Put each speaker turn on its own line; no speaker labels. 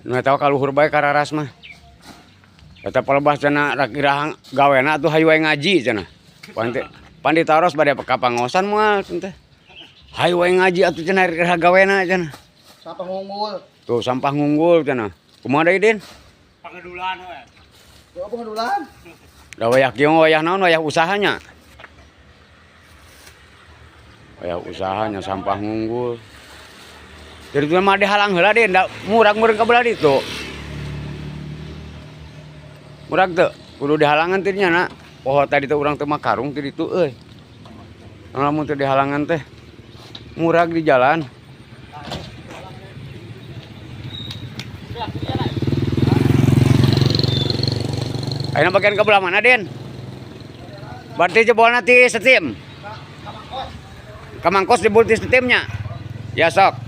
Nu eta ka luhur bae kararas mah. Eta palebah cenah rak iraha gawena atuh hayu wae ngaji cenah. Pan ditaros bade ka pangosan moal cenah teh. Hayu wae ngaji atuh cenah iraha gawena cenah.
Sampah ngunggul.
Tuh sampah ngunggul cenah. Kumaha deui Din?
Pangedulan we.
Tuh pengedulan.
Da wayah kieu mah wayah naon wayah usahanya. Wayah usahanya sampah ngunggul. Jadi itu mah dihalang heula Din, da murag meureun ka belah ditu. Murag teu, kudu dihalangan teh nya na. Poho tadi teh urang teh mah karung teh ditu euy. Lamun teu dihalangan teh murag di jalan. Ayeuna bagian ke belah mana, Din? Berarti jebolna ti setim. Ka Mangkos jebol ti setimnya. Ya sok.